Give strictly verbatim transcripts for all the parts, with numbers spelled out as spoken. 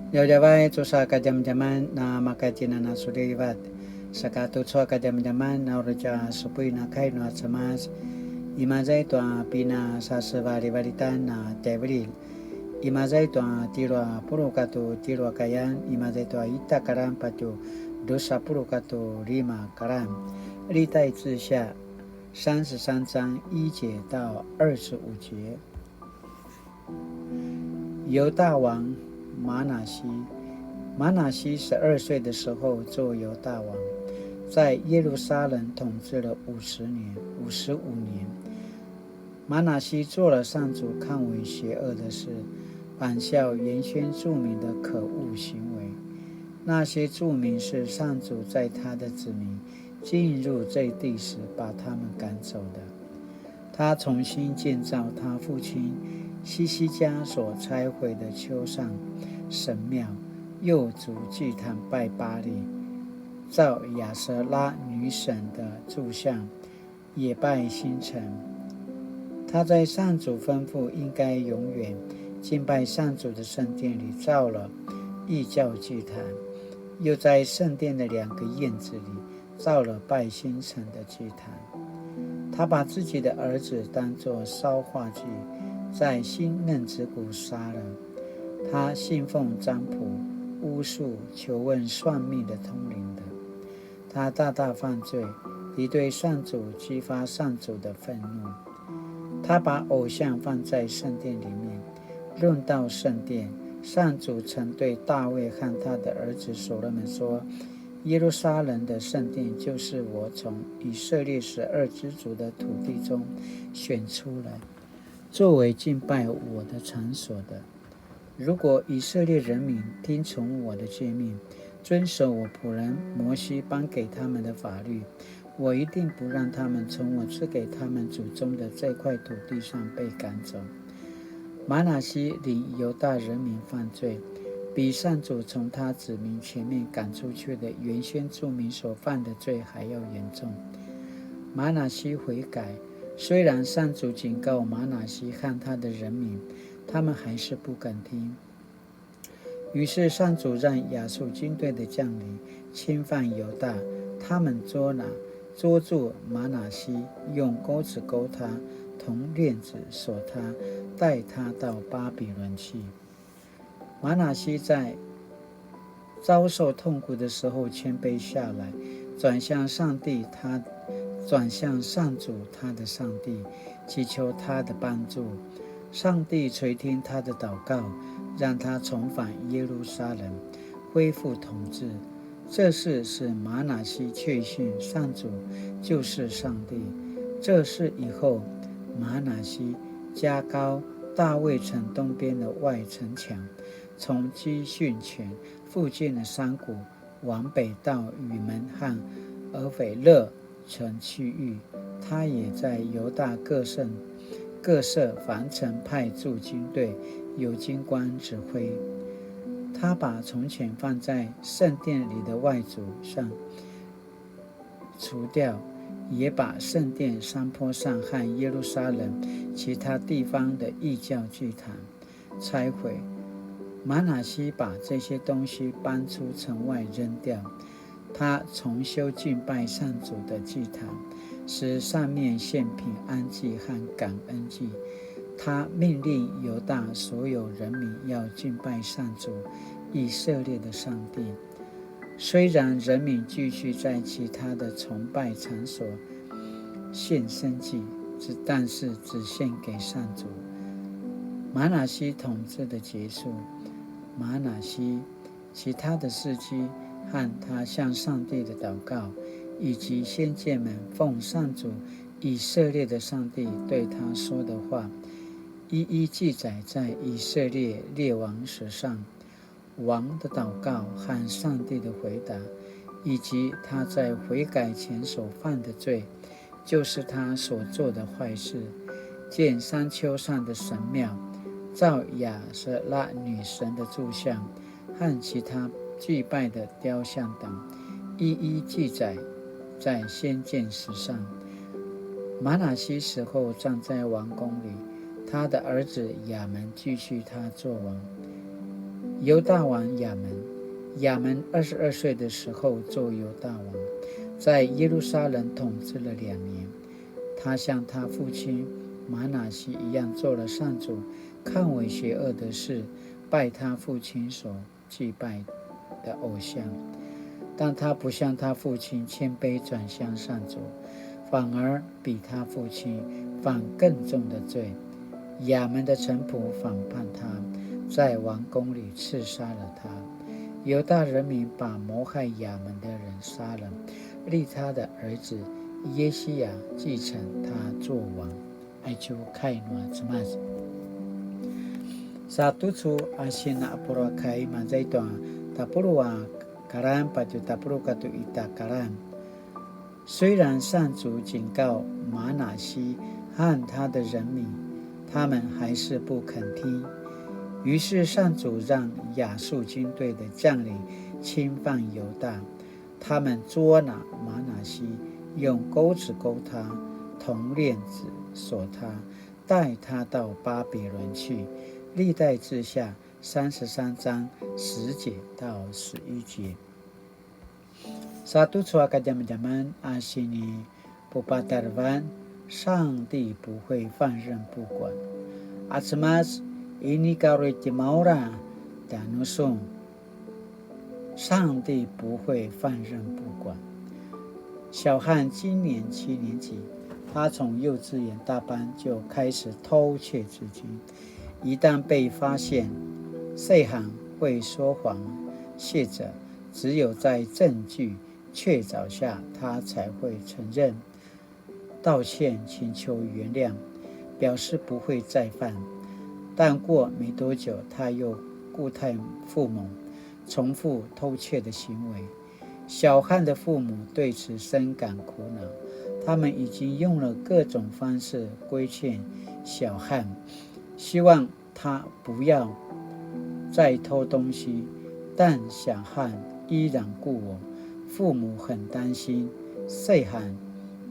Djavadjavay tusa kadjamadjaman na maka tjinanasulivat. Saka tucu a kadjamadjaman na uri tja supuin a kai nua Cemas. Imaza i tua pinasasevalivalitan na tjaivililj. Imaza i tua tjelu a puluq katua tjelu a kayan. Imaza i tua ita karan patje drusa puluq katua lima karan. 歷代志下三十三章一節到二十五節。 犹大王玛拿西。玛拿西十二岁的时候做犹大王，在耶路撒冷统治了五十年，五十五年。玛拿西做了上主看为邪恶的事，仿效原先住民的可恶行为。那些住民是上主在他的子民进入这地时把他们赶走的。 他重新建造他父亲希西家所拆毁的丘上神庙，又筑祭坛拜巴力，造亚舍拉女神的柱像，也拜星辰。他在上主吩咐应该永远敬拜上主的圣殿里造了异教祭坛，又在圣殿的两个院子里造了拜星辰的祭坛。他把自己的儿子当作烧化祭，在欣嫩子谷杀了。他信奉占卜、巫术、求问算命的通灵的。他大大犯罪，敌对上主，激发上主的愤怒。他把偶像放在圣殿里面。论到圣殿，上主曾对大卫和他的儿子所罗门说：耶路撒冷的圣殿就是我从以色列十二支族的土地中选出来，作为敬拜我的场所的。如果以色列人民听从我的诫命，遵守我仆人摩西颁给他们的法律，我一定不让他们从我赐给他们祖宗的这块土地上被赶走。 玛拿西领犹大人民犯罪，比上主从他子民前面赶出去的原先住民所犯的罪还要严重。玛拿西悔改，虽然上主警告玛拿西和他的人民，他们还是不肯听。于是上主让亚述军队的将领侵犯犹大，他们捉拿、捉住玛拿西，用钩子钩他，铜链子锁他，带他到巴比伦去。 玛拿西在遭受痛苦的时候谦卑下来，转向上帝他，转向上主他的上帝，祈求他的帮助。上帝垂听他的祷告，让他重返耶路撒冷，恢复统治。这事使玛拿西确信上主就是上帝。这事以后，玛拿西加高大卫城东边的外城墙，从基训泉附近的山谷往北到雨门和俄斐勒城区域。他也在犹大各省，各设防城派驻军队，由军官指挥。他把从前放在圣殿里的外族上除掉，也把圣殿山坡上和耶路撒冷其他地方的异教祭坛拆毁。玛拿西把这些东西搬出城外扔掉。他重修敬拜上主的祭坛，使上面献平安祭和感恩祭。他命令犹大所有人民要敬拜上主，以色列的上帝。虽然人民继续在其他的崇拜场所献牲祭，只，但是只献给上主。玛拿西统治的结束，玛拿西其他的事迹和他向上帝的祷告，以及先见们奉上主以色列的上帝对他说的话，一一记载在以色列列王史上。王的祷告和上帝的回答，以及他在悔改前所犯的罪，就是他所做的坏事。建山丘上的神庙，造亚舍拉女神的柱像，和其他祭拜的雕像等，一一记载在先见史上。玛拿西死后葬在王宫里，他的儿子亚门继续他作王。犹大王亚门。亚门二十二岁的时候做犹大王，在耶路撒冷统治了两年。他像他父亲玛拿西一样做了上主看为邪恶的事，拜他父亲所祭拜的偶像。但他不像他父亲谦卑转向上主，反而比他父亲犯更重的罪。亚门的臣仆反叛他，在王宫里刺杀了他。犹大人民把谋害亚门的人杀了，立他的儿子约西亚继承他作王。Aicu kai nua Cemas. Sa tucu a sina a puru a kai maza i tua tapuluq a karan patje tapuluq katua ita karan. 虽然上主警告玛拿西和他的人民，他们还是不肯听。于是上主让亚述军队的将领侵犯犹大，他们捉拿玛拿西，用钩子钩他，铜链子锁他，带他到巴比伦去。历代志下三十三章十节到十一节。Sa tucu a kadjamadjaman a sini pupatarevan, 上帝不会放任不管。A Cemas, inika uri tjemaura tjanusun, 上帝不会放任不管。小汉今年七年级，他从幼稚园大班就开始偷窃至今。一旦被发现，小汉会说谎卸责，只有在证据确凿下，他才会承认、道歉、请求原谅，表示不会再犯。但过没多久，他又故态复萌，重复偷窃的行为。小汉的父母对此深感苦恼，他们已经用了各种方式规劝小汉，希望他不要再偷东西，但小汉依然故我。父母很担心，小汉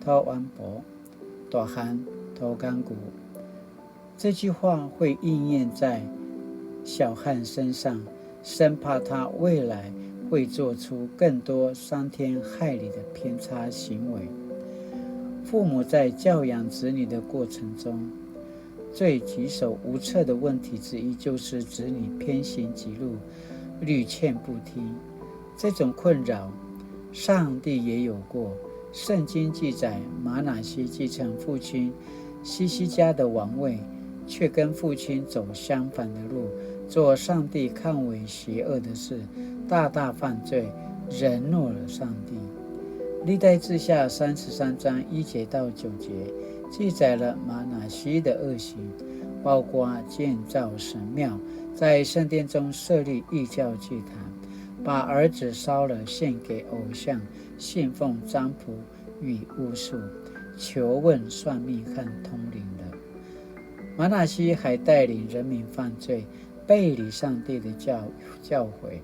偷安博，大汉偷干股。这句话会应验在小汉身上，生怕他未来会做出更多伤天害理的偏差行为。父母在教养子女的过程中，最棘手无策的问题之一就是子女偏行己路，屡劝不听。这种困扰，上帝也有过。圣经记载，玛拿西继承父亲希西家的王位，却跟父亲走相反的路，做上帝看为邪恶的事，大大犯罪，惹怒了上帝。历代志下三十三章一节到九节记载了玛拿西的恶行，包括建造神庙，在圣殿中设立异教祭坛，把儿子烧了献给偶像，信奉占卜与巫术，求问算命和通灵人。玛拿西还带领人民犯罪，背离上帝的教教诲。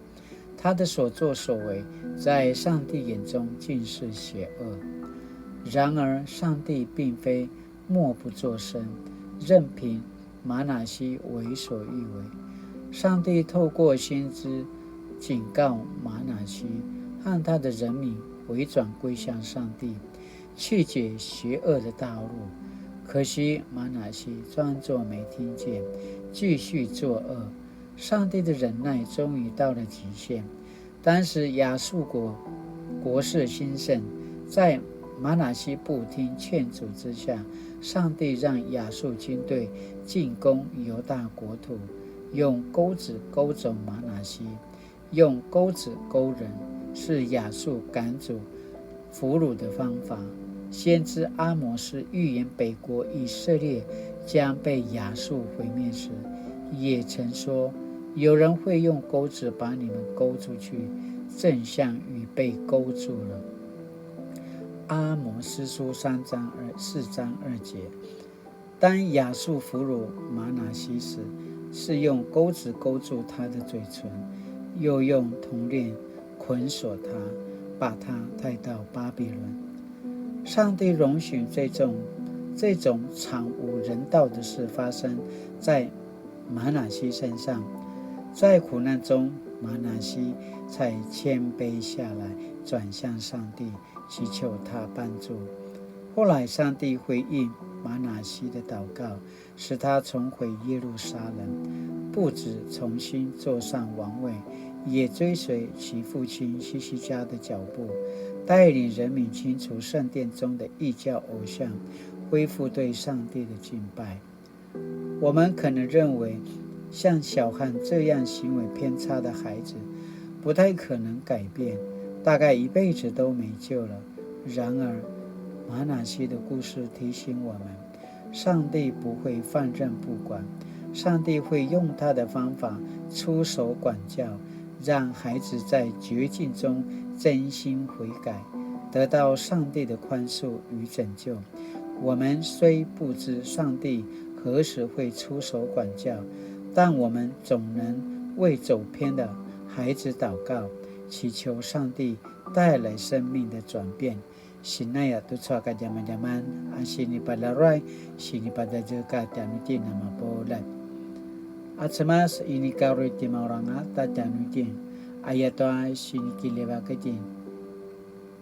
他的所作所为在上帝眼中尽是邪恶。然而，上帝并非默不作声，任凭玛拿西为所欲为。上帝透过先知警告玛拿西和他的人民回转归向上帝，弃绝邪恶的道路。可惜玛拿西装作没听见，继续作恶。上帝的忍耐终于到了极限。当时亚述国国势兴盛，在玛拿西不听劝阻之下，上帝让亚述军队进攻犹大国土，用钩子钩走玛拿西，用钩子钩人，是亚述赶逐俘虏的方法。先知阿摩斯预言北国以色列将被亚述毁灭时，也曾说，有人会用钩子把你们钩出去，正像鱼被钩住了。阿摩斯书三章二四章二节。当亚述俘虏玛拿西时，是用钩子钩住他的嘴唇，又用铜链捆锁他，把他带到巴比伦。上帝容许这种这种惨无人道的事发生在玛拿西身上，在苦难中，玛拿西才谦卑下来，转向上帝，祈求他帮助。后来，上帝回应玛拿西的祷告，使他重回耶路撒冷，不止重新坐上王位，也追随其父亲希西家的脚步，带领人民清除圣殿中的异教偶像，恢复对上帝的敬拜。我们可能认为，像小汉这样行为偏差的孩子，不太可能改变，大概一辈子都没救了。然而，玛拿西的故事提醒我们，上帝不会放任不管，上帝会用他的方法出手管教，让孩子在绝境中真心悔改，得到上帝的宽恕与拯救。我们虽不知上帝何时会出手管教，但我们总能为走偏的孩子祷告，祈求上帝带来生命的转变。Sinaya tucu a kadjamadjaman a sinipalaruay, sinipadazeka tjanuitjen a mapuljat. A Cemas, inika uri timauranga ta tjanuitjen, ayatua sinikiljivaketin.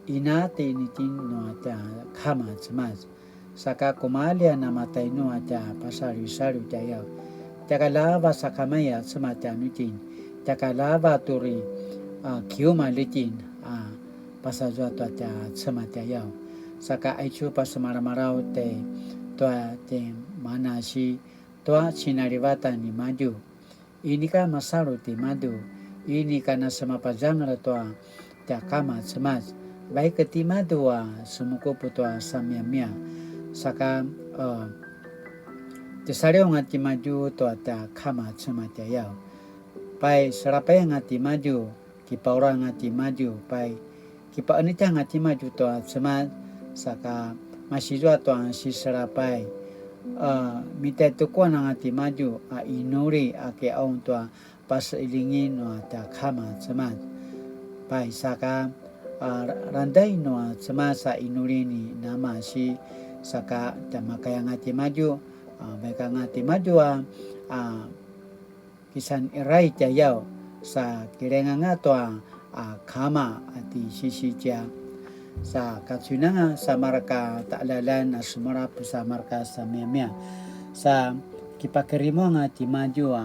Ina tinitin nua tja Kama Cemas. Saka kumalji a namatainu a tja pasaljusalju tjayaw. Tja kalava sakamaya Cemas tjanuitjen. Tja kalava tu uri, a, kiumalj itjen, a, pasazua tua tja Cemas tjayaw. Saka aicu pasemalamalaw tjai tua tjai Manasi tua cinalivatan nimadju. Inika masalu timadju, inika nasemapazangal tua tja Kama Cemas, vaik timadju a semukup tua samiyamiya, saka, eh, tisaliw anga timadju tua tja Kama Cemas tjayaw. Pai selapay anga timadju, kipaura anga timadju, pai kipaenetj anga timadju tua Cemas, saka masizua tua siselapay, a, mitjaitukuan anga timadju a inuli a kiaung tua paseilingin nua tja Kama Cemas. Pai saka, a, randay nua Cemas a inuli ni Namasi, saka tjamakay anga timadju, a, vaik anga timadju a, a, kisan iray tjayaw, sa kilenganga tua, a, kama a ti sisitja. Sa kacuinanga sa marka ta'lalan a semelap sa marka samiyamiya. Sa kipakirimuanga timadju a,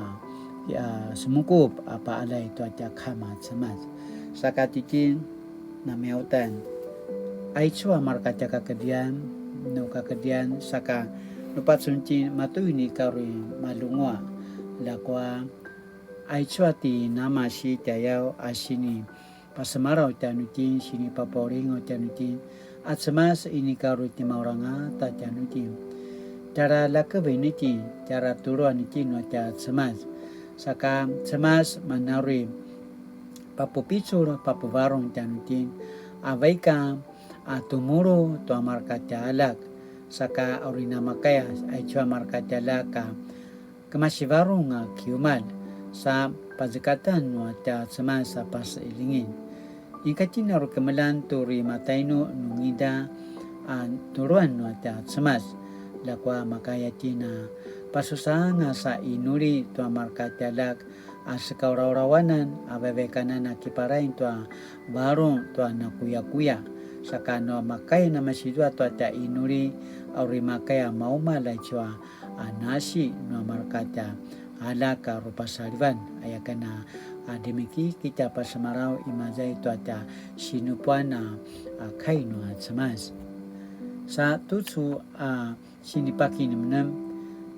a, semukup a pa'alay tua tja Kama Cemas. Sa katikin, namiyautan. Aicu a marka tja kakedrian, nu kakedrian, saka nu pacun itjen matu inika uri malunguaq, ljakua aicu a ti Namasi tjayaw a sini pasemalaw tjanuitjen, sini papaulingaw tjanuitjen, a Cemas inika uri timauranga ta tjanuitjen. Tjara ljakeven itjen, tjara tuluan itjen nua tja Cemas. Saka Cemas mana uri papupicul, papuvarung tjanuitjen, a vaik a tumulu tua marka tja aljak, saka uri namakaya aicu a marka tja aljak a kemasivarung a kiumalj, sa pazekatan nua tja Cemas a paseilingin. Inika itjen a uri kemeljang tu uri matainu nungida a tuluan nua tja Cemas, ljakua makaya itjen a pasusanga sa inuli tua marka tja aljak, a sekauraurawanan a vavekanan a kiparain tua varung tua nakuyakuya. Saka nua makaya namasizua tua tja inuli, a uri makaya maumalj aicu a, a nasi nua marka tja aljak a rupasalivan, ayaken a, a demikiki tja pasemalaw imaza i tua tja sinupuan a, a kai nua Cemas. Sa tucu a sinipakinemnem,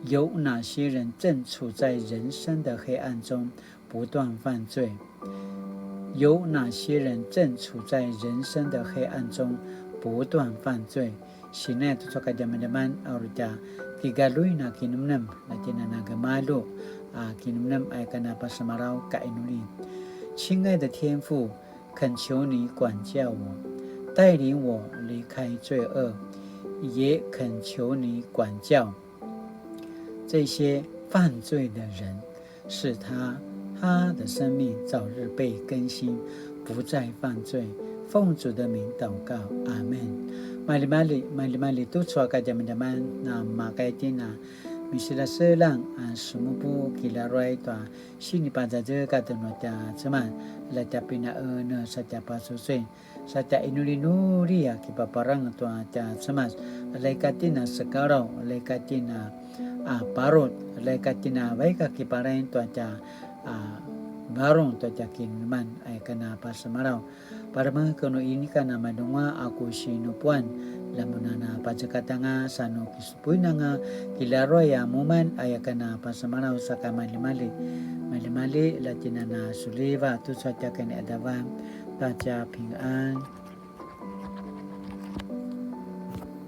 有哪些人正處在人生的黑暗中不斷犯罪？有哪些人正處在人生的黑暗中不斷犯罪？Sinai tucu a kadjamadjaman a uri tja kigaluin a kinemnem, na tjinana gemalju a kinemnem, ayaken a pasemalaw ka inuli. 亲爱的天父，恳求你管教我，带领我离开罪恶，也恳求你管教这些犯罪的人，使他，他的生命早日被更新，不再犯罪。奉主的名祷告，阿们。Maljimalji, maljimalji tucu a kadjamadjaman, na makaya itjen a misilaselang a semupu kilaruay tua sinipazazekatj nua tja Cemas, la tja pinaene sa tja pasusuin, sa tja inulinuli a kipaparang tua tja Cemas, alaika tjen a sekalaw, alaika tjen a parut, alaika tjen a vaik a kipalain tua tja a varung tua tja kineman, aya ken a pasemalaw. Palemeken nu inika na madungua a ku sinupuan, lamun a na pazekatanga sa nu kisupuinanga kilaruay a muman, aya ken a pasemalaw saka malimali. Malimali la tjen a na suliva tucu a tja kani adavan ta tja pingan.